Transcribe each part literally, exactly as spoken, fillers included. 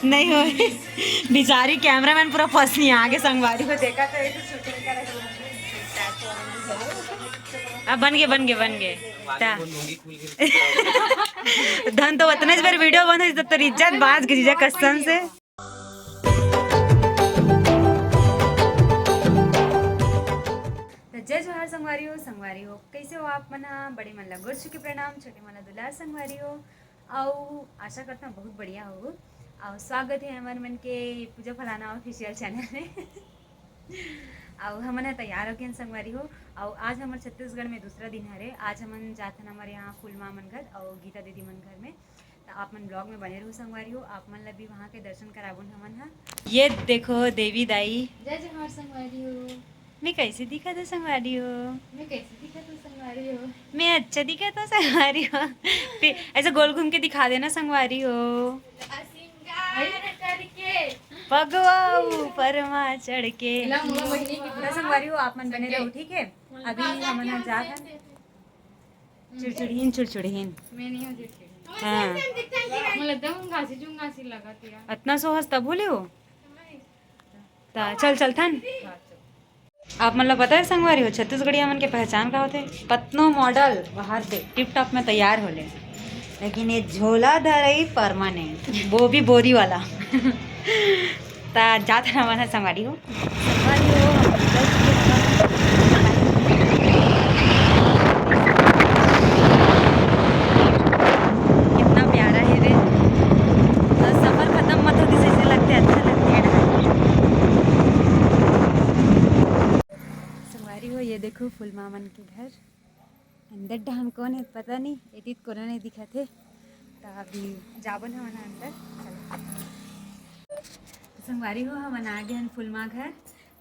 नहीं हो। बेचारी कैमरामैन पूरा पसनी आगे संगवारी हो देखा तो एक शूटिंग करे। अब बन गए, बन गए, बन गए। ता। धन तो उतने बार वीडियो बन है, तब तो इज्जत बाज गई, जीजा कसम से। तो जय जोहार संगवारी हो, संगवारी हो, कैसे हो आप मन हा? बड़े मन ला गोड़ छू के प्रणाम, छोटे मन ला दुलार संगवारी हो। अउ आशा करता हूँ बहुत बढ़िया हो। अउ स्वागत है हमर मन के पूजा फलाना ऑफिशियल चैनल में। अउ हमन ह तैयार हो गए संगवारी हो। अउ आज हमर छत्तीसगढ़ में दूसरा दिन हरे। आज हमन जाथन हमर यहाँ फूलमा मन घर अउ गीता दीदी मन घर में। त आप मन ब्लॉग में बने रहू संगवारी हो, आप मन ला भी वहाँ के दर्शन कराबोन हमन ह। ये देखो देवी दाई। जय जोहार संगवारी हो। मैं कैसे दिखत हो संगवारी हो? मैं कैसे दिखत हो संगवारी हो? मैं अच्छा दिखत हो संगवारी हो? फिर ऐसे गोल घूम के दिखा देना संगवारी हो। सिंगार करके। पगवा ऊपर मा चढ़ के। ला, मोला बहिनी की पूरा संगवारी हो, आप मन बने रहो, ठीक है? अभी हमन ह जात हन। चिड़चिड़हीन, चिड़चिड़हीन। मैं नहीं हूँ चिड़चिड़हीन। हाँ। मोला एकदम घासी जुंगासी लगत है। अतना सोहस तब बोले हो? ता चल, चलथन। आप मन ला पता है संगवारी हो, छत्तीसगढ़िया मन के पहचान का होथे? पतनो मॉडल बाहर से टिप टॉप में तैयार होले, लेकिन ये झोला धरई परमानेंट, वो भी बोरी वाला। ता जात हन हमन ह संगवारी हो। संगवारी हो, हम निकल चुके हैं। कितना प्यारा है रे। बस सफर खत्म मत होती जैसे लगते, अच्छा लगते है ना। संगवारी हो, ये देखो फूलमा मन के घर। अंदर डहान कौन है पता नहीं, एती त कोनो नहीं दिखत है। तो अभी जाबो ना हमन अंदर। चलो। संगवारी हो, हमन आ गए हन फूलमा घर।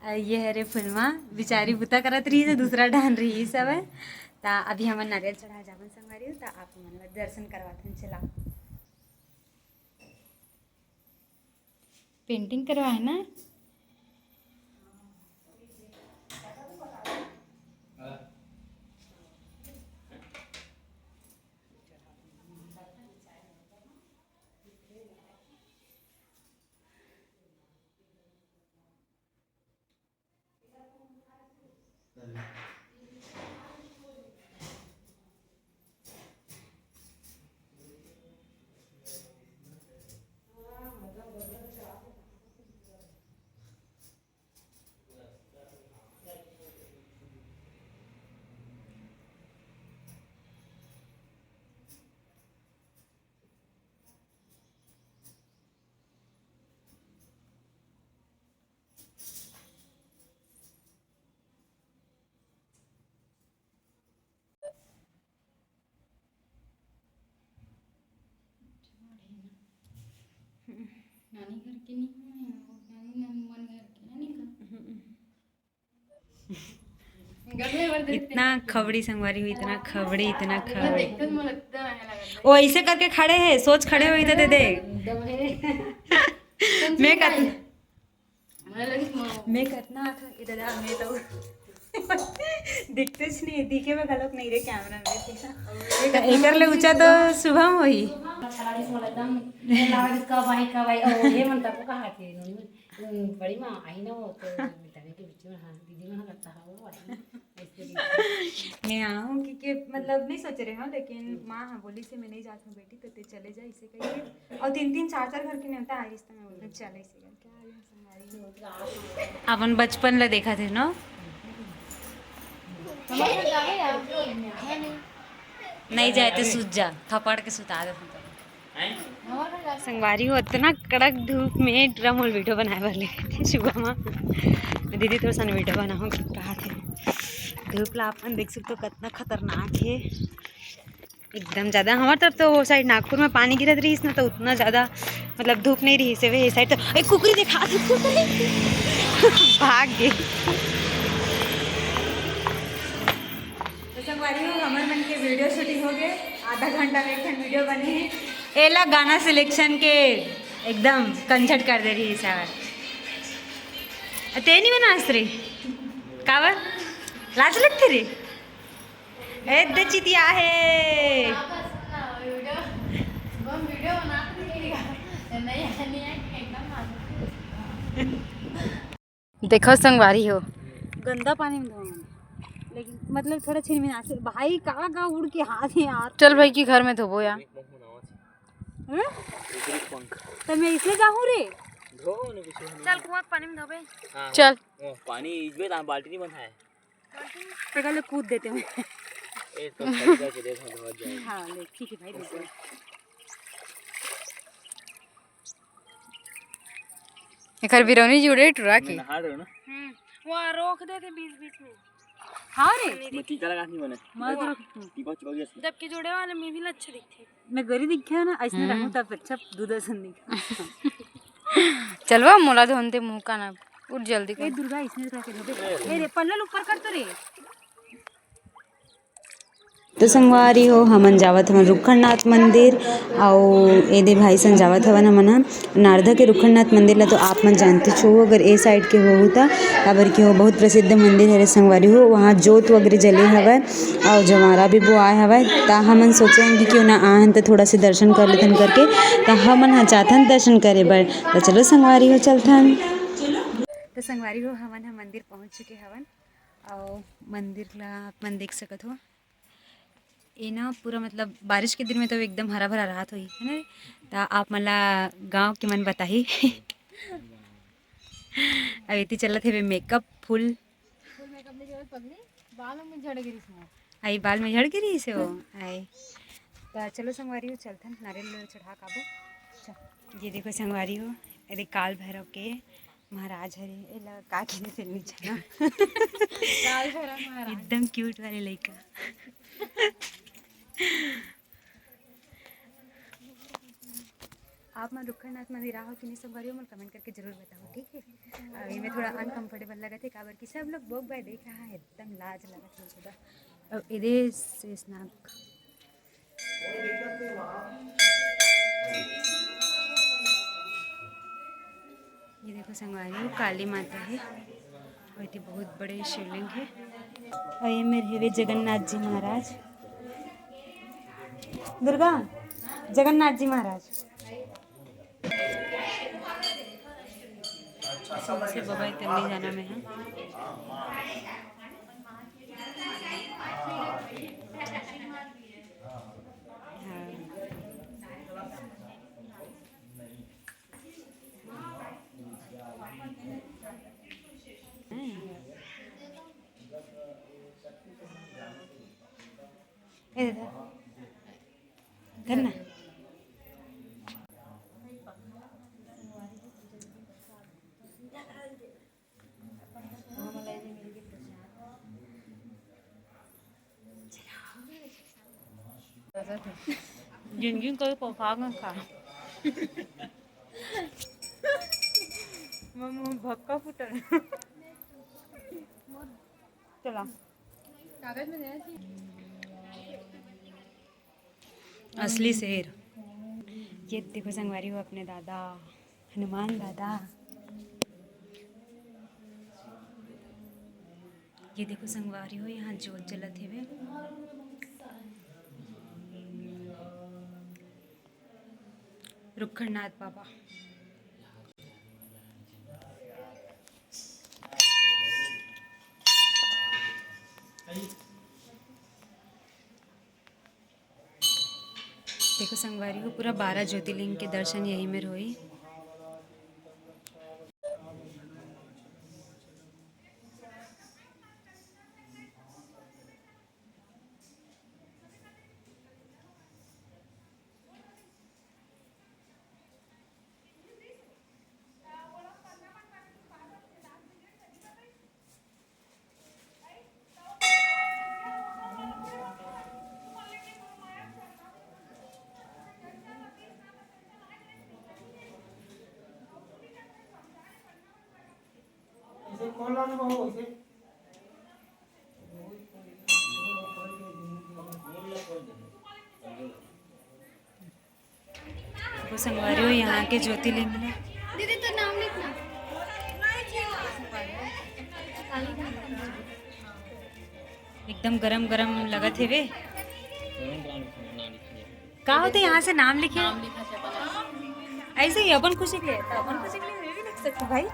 अ, ये हरे फूलमा, बेचारी बुता करत रही है, दूसरा डहान रही सब है। ता अभी हमन नारियल चढ़ा जाबन संगवारी हो, ता आप मन ला दर्शन करवाथन, चला। पेंटिंग करवा है ना? नानी घर के नहीं है, नानी मन घर के है नहीं का? इतना खबड़ी संगवारी हुई, इतना खबड़ी, इतना खबड़ी। वो ऐसे करके खड़े हैं, सोच खड़े हुई थे, दे दे। मैं कत मैं कतना आथन ए दादा, मैं तो दिखतेच नहीं, दिखे में घलोक नहीं रे कैमरा में, ठीक है? तो एकर ले ऊंचा तो शुभम होही। अच्छा लगे मोला एकदम, मोला लगे कब आई, कब आई, ओ, ये मन तको कहा थे, नोनी, बड़ी माँ आई ना, वो तो मितानी के बीच में, हाँ, दीदी मन लगता है, वो आई ना, ऐसे भी। मैं आऊँ कि, कि मतलब नहीं सोच रहे हो, लेकिन माँ हाँ बोली से मैं नहीं जाती हूँ बेटी, तो ते चले जा, इसे कहिए। और तीन तीन चार चार घर के नेवता आ रही, तो मैं बोल रही हूँ, चल, इसे करके आ रही हूँ। अपन बचपन ला देखा थे ना। नहीं जाए तो सूत जा, थपड़ के सुता दे। संगवारी हो, इतना कड़क धूप में ड्रम और वीडियो बनाए वाले सुबह में दीदी थोड़ा सा वीडियो बनाऊँ कहा थे। धूप ला अपन देख सकते हो कितना खतरनाक है। एकदम ज्यादा हमारे तरफ तो वो साइड नागपुर में पानी गिरत रही इसमें तो उतना ज्यादा मतलब धूप नहीं रही से वे साइड तो एक कुकरी देखा कुकरी भाग गई। तो संगवारी हो, हमर मन के वीडियो शूटिंग हो गए, आधा घंटा में एक ठन वीडियो बने है। एला गाना सिलेक्शन के एकदम कंझट कर दे रही है। ते नहीं बनास रे, कावर लाज लगती रे। ए दे चितिया है। देखो संगवारी हो, गंदा पानी में धोना, लेकिन मतलब थोड़ा छिनमिनासे। भाई, कहाँ कहाँ उड़ के हाथ है यार। चल भाई की घर में धोबो यार। हैं? तो मैं इसलिए जाऊँ रे। चल कुआं के पानी में धोबे। हाँ, चल। वो पानी इजबे ता बाल्टी नहीं बंधा है। तेरे ले कूद देते हैं। ए, तो खरीदा के देखो, धोआ जाए। हाँ, ले, ठीक है भाई, दे दे। एकर बिरौनी जुड़े टुरा के। नहा रहे हो ना? हम्म, वहाँ रोक देते बीच बीच में। हाँ रे। मैं टीका लगा नहीं बने। मैं तो टीका चुका गया। जबकि जुड़े वाले में भी अच्छे दिखते। मैं गरी दिखे ना, ऐसने हम्म। रहूं तब अच्छा दूध असन दिखे। चलवा मोला धोन दे मुंह का ना, उठ जल्दी ए कर। दुर्गा, इसने करके धो दे। ए रे, पल्ला ल ऊपर कर तो रे। तो संगवारी हो, हमन जावत हवन रुखड़नाथ मंदिर, अउ एदे भाई सन जावत हवन हमन ह नारदा के रुखड़नाथ मंदिर ला। तो आप मन जानते हो, अगर ए साइड के हो त, काबर कि वो बहुत प्रसिद्ध मंदिर हरे संगवारी हो, वहाँ जोत वगैरह जले हवय। अउ जवारा भी बोआए हवय, त हमन सोचेन कि क्यों ना आहन त थोड़ा से दर्शन कर लेथन करके, त हमन ह जाथन दर्शन करे बर। त चलो संगवारी हो, चलथन। त संगवारी हो, हमन ह मंदिर पहुँच चुके हवन, अउ मंदिर ला आप मन देख सकत हो। ए ना पूरा मतलब बारिश के दिन में तो एकदम हरा भरा राहत होही, है ना? त आप मन ला गाँव के मन बताही। अब एती चलत हेवे मेकअप फुल। फुल मेकअप नहीं करत पगली, बाल में झड़ गिरी से। आई बाल में झड़ गिरी से हो। आई त चलो संगवारी हो, चलथन नारियल उरियल चढ़ा के आबो। चल। ये देखो संगवारी हो, ये देख काल भैरव के महाराज हरे, एला का कहिथे तेन नी जाना। काल भैरव महाराज। एकदम क्यूट वाले लइका। आप मन रुखड़नाथ मंदिर आहो कि नहीं संगवारी हो, मोला कमेंट करके जरूर बताओ, ठीक है? अभी मैं थोड़ा अनकंफर्टेबल लगत है, काबर कि सब लोग बोक बाय देख रहा है, एकदम लाज लगत है पूरा। अब एदे शेषनाग, ये देखो संगवारी हो, काली माता है और ये बहुत बड़े शिवलिंग है। और ये मेरे हेवे जगन्नाथ जी महाराज, दुर्गा, जगन्नाथ जी महाराज। से बबाई तल्ली जाना में है। हाँ। ए दादा, धर ना। जिंदगी में कभी पोशाक नहीं खा। मैं मुंह भक्का फुटल। चला। कागज में देना चाहिए। असली शेर। ये देखो संगवारी हो, अपने दादा, हनुमान दादा। ये देखो संगवारी हो, यहाँ जोत जलत हेवे। रुखड़नाथ बाबा। देखो संगवारी हो, पूरा बारह ज्योतिर्लिंग के दर्शन यही मेर होई। देखो संगवारी हो, यहाँ के ज्योतिर्लिंग में दीदी, तो नाम लिखना। एकदम गरम गरम लगत हेवे। का होते यहाँ से नाम लिखे? ऐसे ही अपन खुशी के लिए, तो अपन खुशी के लिए मैं भी लिख भाई।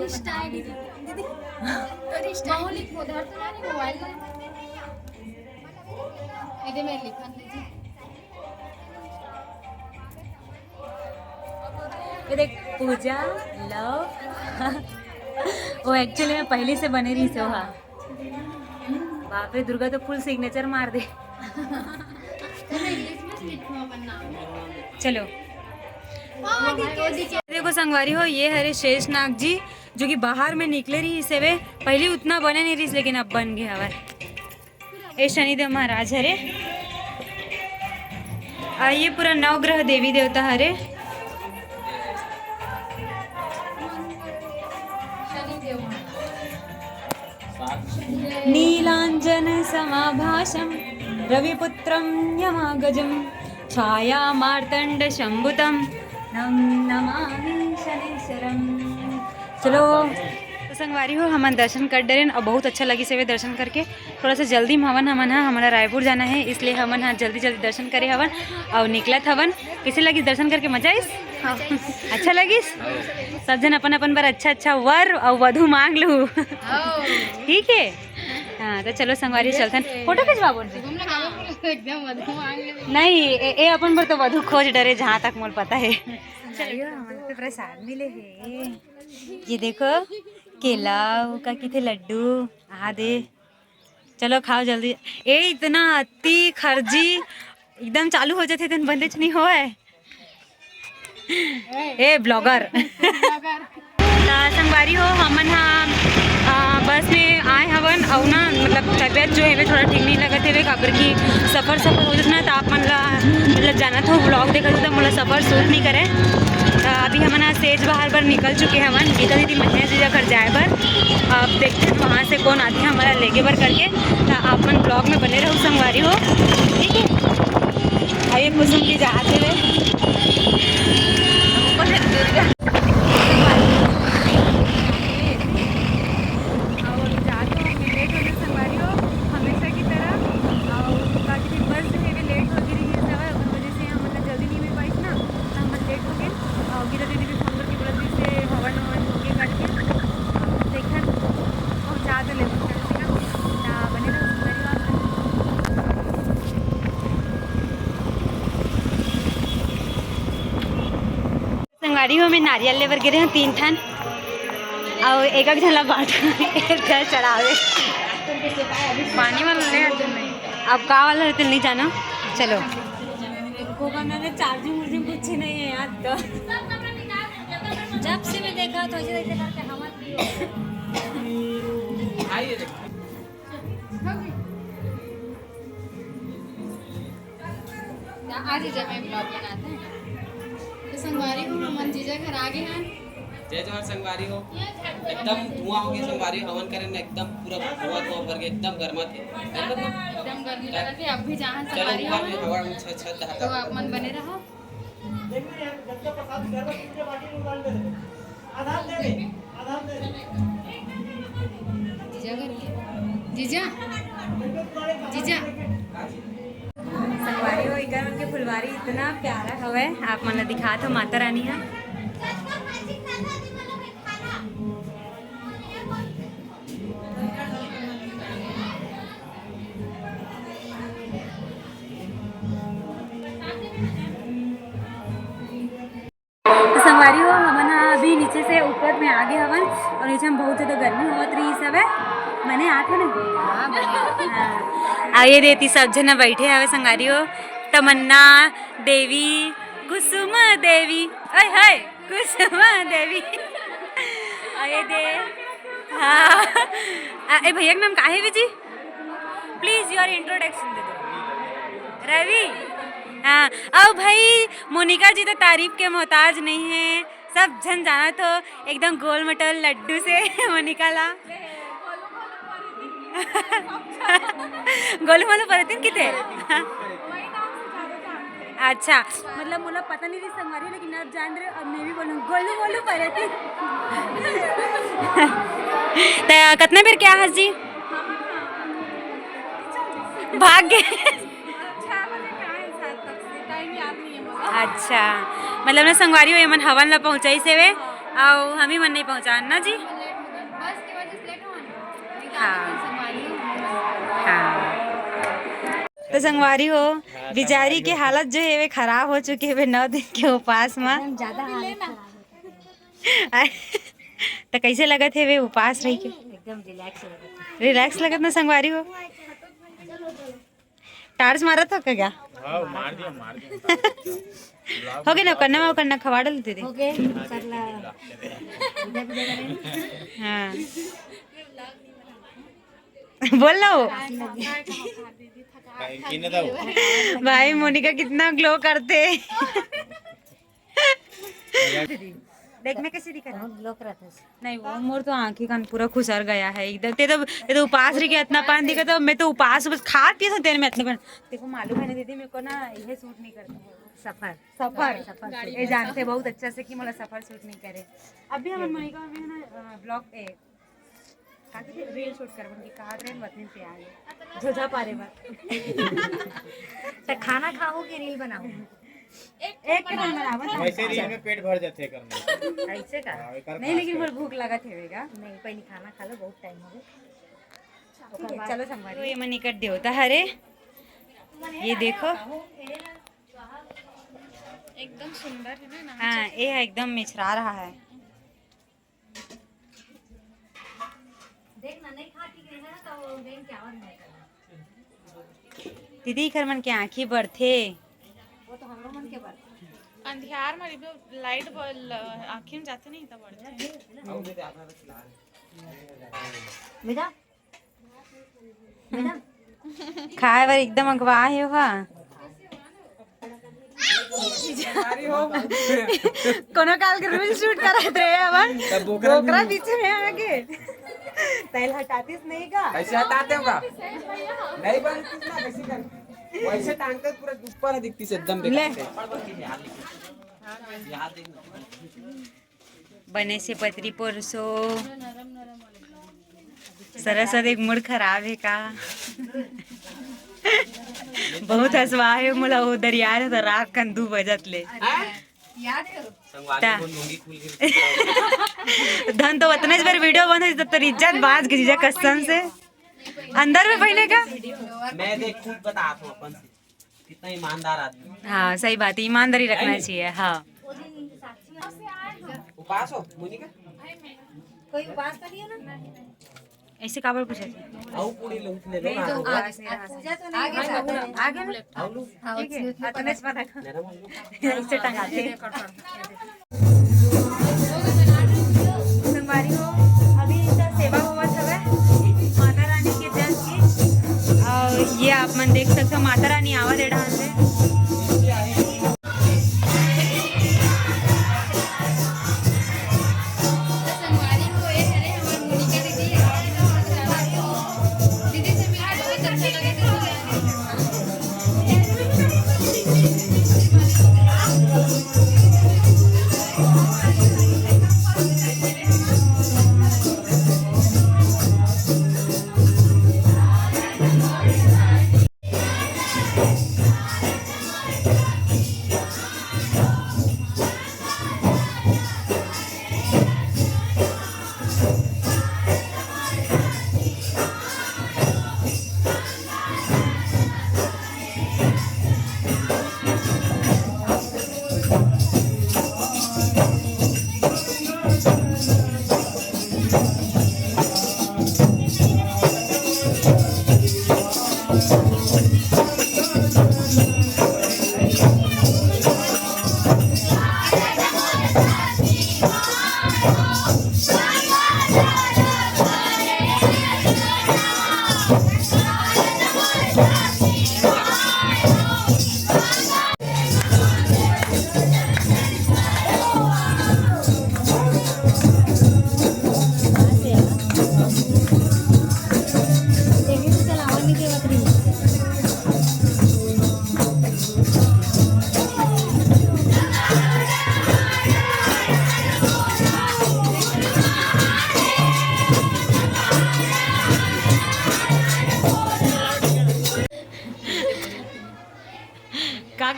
Insta ID दीदी। तोरी Insta ID। बाहुली को धर तो नहीं मोबाइल में। इधर मैं लिखा दीजिए। ये देख, पूजा लव। वो actually में पहले से बने रही से वहाँ। बाप रे, दुर्गा तो full signature मार दे। चलो। देखो संगवारी हो, ये हरे शेषनाग जी, जो कि बाहर में निकले रही से वे, पहले उतना बने नहीं रही, लेकिन अब बन गए हवे। ए शनिदेव महाराज हरे। आ, ये पूरा नवग्रह देवी देवता हरे। नीलांजन समाभासम रविपुत्रम यमागजम छाया मार्तंड शंभुतम नम नमामि शनिश्चरम। चलो, तो संगवारी हो, हमन दर्शन कर डरेन और बहुत अच्छा लगिस हवे दर्शन करके। थोड़ा सा जल्दी में हवन, हमन हा, हमला रायपुर जाना है, इसलिए हमन हा जल्दी जल्दी दर्शन करे हवन और निकलत हवन। कैसे लगिस दर्शन करके? मजा आइस? हाँ। अच्छा लगिस? सब झन अपन अपन बर अच्छा अच्छा वर और वधु मांग लू। हाँ। ठीक है। हाँ, तो चलो संगवारी चलथन, फोटो खिंचवा बोल रहे। एकदम वधु मांग ले। नहीं, ए, ए अपन बर तो वधु खोज डरे, जहाँ तक मोल पता है। चलो, हमन तो प्रसाद मिले है। ये देखो, केला, वो का किथे, लड्डू, आ दे। चलो खाओ जल्दी। ए, इतना अति खर्जी एकदम चालू हो जाथे, तेन बंदेच नहीं होए। ए, blogger। त संगवारी हो, हमन हा, आ, बस में आए हवन, अउ ना, मतलब, तबियत जो है, थोड़ा ठीक नहीं लगत है, काबर कि सफर, सफर हो जाथे ना, त आप मन ला, मतलब, जानत हो, vlog देखत हो, त मोला सफर suit नहीं करे। त अभी हमन हा सेज बहार बर निकल चुके हवन, गीता दीदी, महेश जीजा घर जाए बर। अब देखते हैं, वहाँ से कौन आते हैं हमारा लेके बर करके। त आप मन vlog में बने रहो, संगवारी हो, ठीक है? अभी कुसुम भी जात हवे। और जात हो, हमन लेट हो गए संगवारी हो, हमेशा की तरह। और काफी बस जो है, वे लेट हो गई रही है, सब अपन वजह से हम मतलब जल्दी नहीं मिल पाई ना, तो हम लेट हो गए। और गीता दीदी भी फोन करके बोला, "फिर से हवन ववन होके करके देखन पहुँचा दे लेबो।" बने रहो संगवारी हो। संगवारी हो, मैं नारियल लेबर गिरे हूँ तीन ठन, अउ एक एक झन ला बांट, एक झन चढ़ावे। पानी वाला ले आते नहीं। अब का वाला रहते नहीं जाना। चलो। गोगन ने चार्जिंग उर्जिंग कुछ नहीं है यार तो। जब से मैं देखा तो ऐसे ऐसे करके हवा की। आ जीजा, मैं vlog बनाते हैं। तो संगवारी हो, हमन जीजा घर आ गए हैं। जय जोहार संगवारी हो। एकदम धुआं हो गया संगवारी, हवन करे ना, एकदम पूरा धुआं धुआं भर के एकदम गर्मा थे। एकदम गर्मी लगा थे, अब भी जहाँ चलो संगवारी ऊपर हो, में हवा में छत छत तो आप मन बने रहो। जीजा करके। जीजा। जीजा। संगवारी हो, इकर मन के फुलवारी इतना प्यारा हवय, आप मन ला दिखात हो माता रानी ह। तो संगवारी हो, हमन ह अभी नीचे से ऊपर में आ गे हवन और नीचे में बहुत ज्यादा गर्मी होवत रहिस हवय, मने आत हो ना? हाँ, बने। हाँ। आ ये दे एती सब झन बैठे हवे संगवारी हो, तमन्ना देवी, कुसुम देवी, ओए होए, कुसुम देवी। आ ये दे, हाँ। आ, ए भैया के नाम का हे जी? Please your introduction दे दो। रवि। हाँ, अउ भाई मोनिका जी तो तारीफ के मोहताज नहीं है, सब झन जानत हो, एकदम गोल मटोल लड्डू से मोनिका ला। गोलू मोलू परतिन किथे? अच्छा, मतलब मोला पता नहीं रही संगवारी, लेकिन अब जान रहे, अब मैं भी बोलूँ गोलू मोलू परतिन। त कतना बेर क्या हस जी? भाग गे। अच्छा, मतलब ना संगवारी हो, ये मन हवन ला पहुँचाइस हवे, अउ हमी मन नहीं पहुँचान ना जी। हाँ। हाँ। तो संगवारी हो, बिचारी के हालत जो है वे खराब हो चुके हवे नौ दिन के उपास में। एकदम ज्यादा हालत खराब है। तो कैसे लगत है वे उपास रह के? एकदम रिलैक्स लगत है। रिलैक्स लगत ना संगवारी हो? टार्च मारत हो का? हाँ, मार दिया, मार दिया। हो गए ना, कन्ना में कन्ना खवा डाल दे दे। हो गए, कर ला। हाँ। बोल ना हो। भाई, मोनिका कितना ग्लो करते। देख, मैं कैसे दिखा रहा हूँ। बहुत ग्लो करत है। नहीं, वो मोर तो आँखी कान पूरा खुसर गया है एकदम। ते तो, ते तो उपास रह के इतना पान दिखा, तो मैं तो उपास बस खा पी से तेरे में इतना पान। देखो, मालूम है ना दीदी, मेरे को ना ये सूट नहीं करता है। सफर। सफर। सफर ये जानते बहुत अच्छा से कि मोला सफर सूट नहीं करे। अभी हमन मोनिका में ना, अ, ब्लॉग, ए, का कहिथे, रील शूट करबन कि कहा ट्रेन वतनी पे आ गए। झोझा पारे बर। तो खाना खाओ कि रील बनाओ? एक नंबर आवत है। वैसे रील में पेट भर जाते करना। ऐसे का? हाँ, एकर नहीं, खास लेकिन कर। मोर भूख लगत हेवेगा। नहीं, पहले खाना खा लो, बहुत टाइम हो गया। ठीक है, चलो संगवारी। ये मन एकर देवता हरे, ये देखो। एकदम सुंदर है ना, नाम हाँ, से। ये है, एकदम मिछरा रहा है। देख ना, नहीं खा ठीक है ना, तो वो बेन क्या और नहीं करना। दीदी, एकर मन के आँखी बढ़थे। वो तो हमरो मन के बढ़थे। अंधियार में रिबे लाइट बल आँखी में जाते नहीं तो बढ़थे। बेटा, बेटा। खाए बर एकदम अगवा हे हा। कोनो काल के रील शूट करत रहे अपन। तब बोकरा बोकरा भी पीछे में आगे। तैल हटातीस नहीं का? कैसे हटाते हो का? नहीं बनतीस ना, कैसे कर? वैसे टांगते पूरा ऊपर दिखतीस एकदम ले। बेकार से। बने से पतरी पोरसो। सरस्वती के मूड खराब है का? बहुत हंसवा है मोला, वो दरिया रहे तो रात कन दू बजत ले। हाँ? संगवारी ता। को लुंगी खुल गिर। धन तो उतने बार वीडियो बंद है, तब तो इज्जत बाज के जीजा कसम से। अंदर में पहले का? मैं देख खुद बता तो अपन से। कितना ईमानदार आदमी। हाँ, सही बात है, ईमानदारी रखना चाहिए। हाँ। उपास हो, मोनिका? कोई उपास तो नहीं है ना? ऐसे काबर पूछा था? आओ, पूरी लूट ले लो। नहीं, तो आज, आज पूजा तो नहीं है। आगे ना। आओ, लो। हाँ, ठीक है। उतने, उतने हाँ, तो मैं पता। मेरा मन लो। ऐसे टंगा दे। संगवारी हो, अभी इनका सेवा होवत हवय माता रानी के जस की। और ये आप मन देख सकते हो, माता रानी आवत ए डहान से।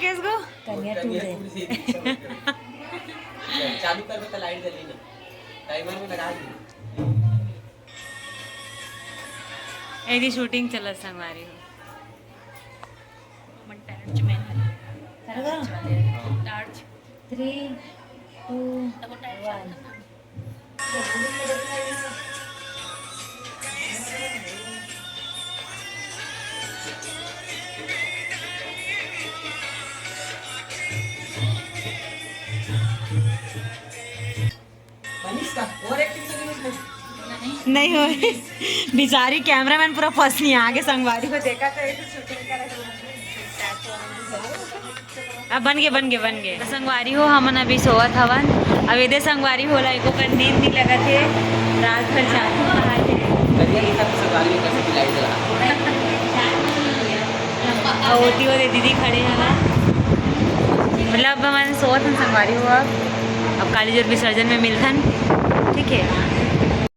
किसको? कन्या टू रे। चालू कर, बता, लाइट जली ना, टाइमर में लगा दी। यदि शूटिंग चलत संगवारी हो। मन टार्च में है। करगा? टार्च। थ्री, टू, तब वो टाइम वन। मनीष का ओवर एक्टिंग तो नहीं होती? नहीं हो। बेचारी कैमरामैन पूरा फंस नहीं आगे संगवारी को देखा तो ऐसे शूटिंग करा। अब बन गए, बन गए, बन गए। तो संगवारी हो, हमन अभी सोवत हवन। अब एदे संगवारी होला, एको कर नींद नहीं लगत है, रात भर जागू रहा है। करिया के साथ संगवारी हो, कैसे लाइट जला। और ओती ओदे दीदी खड़े हैं ना, मतलब हमन सोवत हन संगवारी हो। अब अब काली जोर विसर्जन में मिलथन, ठीक है।